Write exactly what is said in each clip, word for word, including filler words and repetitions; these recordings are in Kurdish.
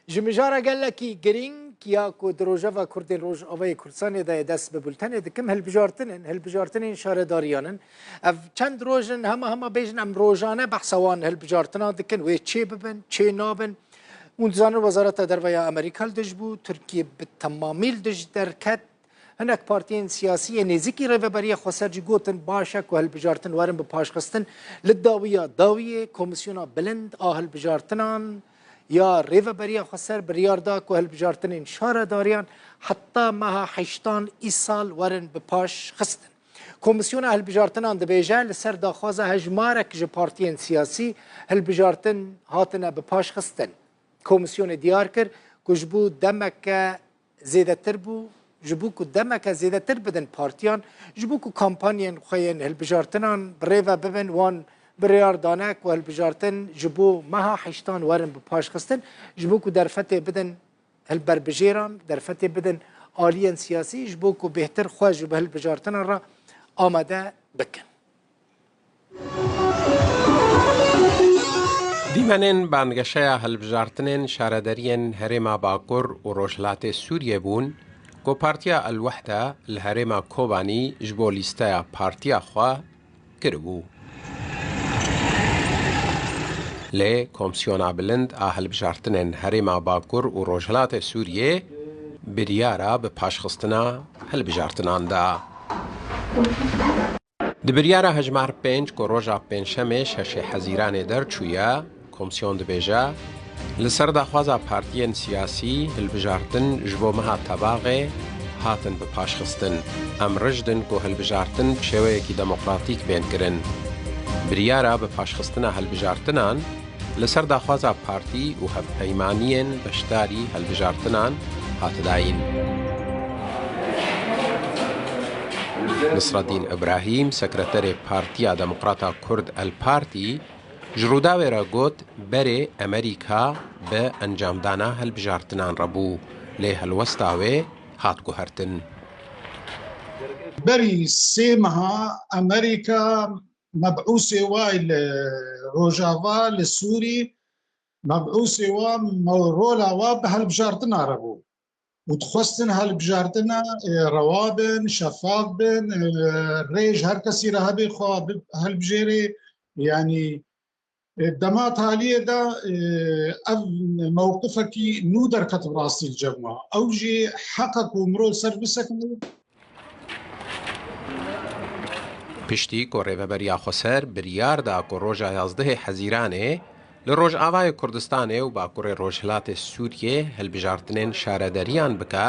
Ji mijara gelekî girîng ya ku di Rojeva Kurdên Rojavayê Kurdistanê de ye dest bi bultenê dikim, hilbijartin in, hilbijartinên şaredariyan in. Ev çend roj in, hema hema bêjin em rojane behsa wan hilbijartina dikin, wê çê bibin, çê nabin. Hûn dizanin Wezareta Derve ya Amerîka li dij bû, Tirkiye bi temamî li dij derket. Hinek partiyên siyasî yê nêzîkî Rêveberiya Xweser jî gotin baş e ku hilbijartin werin bi paşxistin. Li dawiya dawiyê Komîsyona Bilind a Hilbijartinan ya Rêveberiya Xweser biryar da ku hilbijartinên şaredariyan heta meha heştan îsal werin bi paş xistin. Komîsyona Hilbijartinan dibêje, li ser daxwaza hejmarek ji partiyên siyasî hilbijartin hatine bi paş xistin. Komîsyonê diyar kir ku ji bo demeke zêdetir bû, ji bo ku demeke zêdetir bidin partiyan, ji bo ku kampanyên xwe yên hilbijartinan bi rê ve bibin, wan biryar dane ku hilbijartin ji bo meha heştan werin bi paş xistin, ji bo ku derfetê bidin hilberbijêran, derfetê bidin aliyên siyasî, ji bo ku bêhtir xwe ji bi hilbijartinan re amade bikin. Dîmenên bangeşeya hilbijartinên şaredariyên Herêma Bakur û Rojhilatê Sûriyê bûn ku Partiya El Wehde li herêma Kobanî ji bo lîsteya partiya xwe kiribû. Lê Komsiyona Bilind a Hilbijartinên Herêma Bakur û Rojhilatê Sûriyê biryara bi paşxistina hilbijartinan da. Di biryara hejmar pênc ku roja Pêncşemê şeşê Hezîranê derçûye, Komsyon dibêje, li ser daxwaza partiyên siyasî hilbijartin ji bo meha Tebaxê hatin bi paşxistin. Em rijdin ku hilbijartin bi şêweyekî demokratîk bên kirin. Biryara bi paşxistina hilbijartinan li ser daxwaza partî û hevpeymaniyên beşdarî hilbijartinan hat dayîn. Nisreddîn Îbrahîm, sekreterê Partiya Demokrata Kurd El Partî, ji Rûdawê re got, berê Amerîka bi encamdana hilbijartinan re bû, lê helwesta wê hat guhertin. Berî sê meha Amerîka mebûsê wa li Rojava, li Sûrî, mebûsê wa, me-, rola wa bi hilbijartina re bû. Û dixwestin hilbijartina, e, rewa bin, şefaf bin, e, rê ji her kesî re hebe xwe bi-, hilbijêrê. Yanî, e, dema taliyê de, e, ev mewqifekî nû derket bi rastî li cem me. Ew jî heqek û mirov ser bisekine. Piştî ku Rêveberiya Xweser biryar da ku roja yazdehê Hezîranê li Rojavayê Kurdistanê û Bakurê Rojhilatê Sûriyê hilbijartinên şaredariyan bike,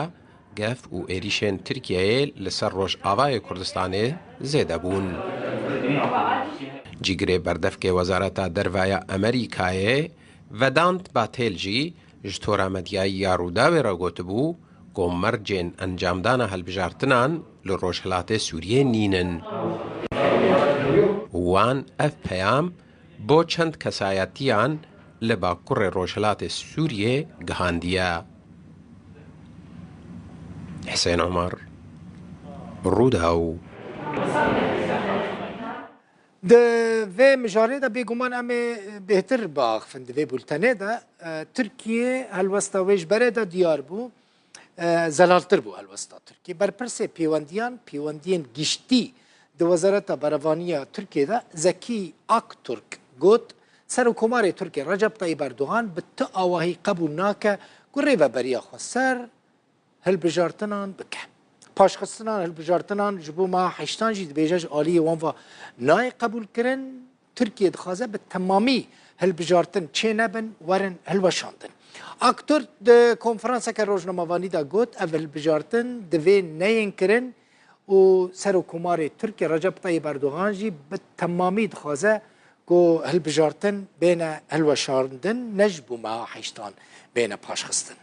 gef û êrîşên Tirkiyeyê li ser Rojavayê Kurdistanê zêde bûn. Cîgirê berdevkê Wezareta Derve ya Amerîkayê Vedant Patel jî ji tora medyayî ya Rûdawê re gotibû ku mercên encamdana hilbijartinan li Rojhilatê Sûriyê nînin. Wan ev peyam bo çend kesayetiyan li Bakurê Rojhilatê Sûriyê gihandiye. Hisên Omer, Rûdaw. Di vê mijarê de bêguman em ê bêhtir biaxifin di vê bultenê de. E, Tirkiye helwesta wê ji berê de diyar bû, e, zelaltir bû helwesta Tirkiye. Berpirsê pêwendiyan, pêwendiyên giştî di Wezareta Berevaniya Tirkiye de Zekî Akturk got, Serokkomarê Tirkiye Recep Tayyip Erdogan bi ti awahî qebûl nake ku Rêveberiya Xweser hilbijartinan bike. Paşxistina hilbijartinan ji bo meha heştan jî dibêje ji aliyê wan ve nayê qebûlkirin. Tirkiye dixwaze bi temamî hilbijartin çênebin, werin hilweşandin. Aktor di konferanseke rojnamevanî de got, ev hilbijartin divê neyên kirin û Serokkomarê Tirkiye Recep Tayyip Erdogan jî bi temamî dixwaze ku hilbijartin bêne hilweşandin, ne ji bo meha heştan bêne paşxistin.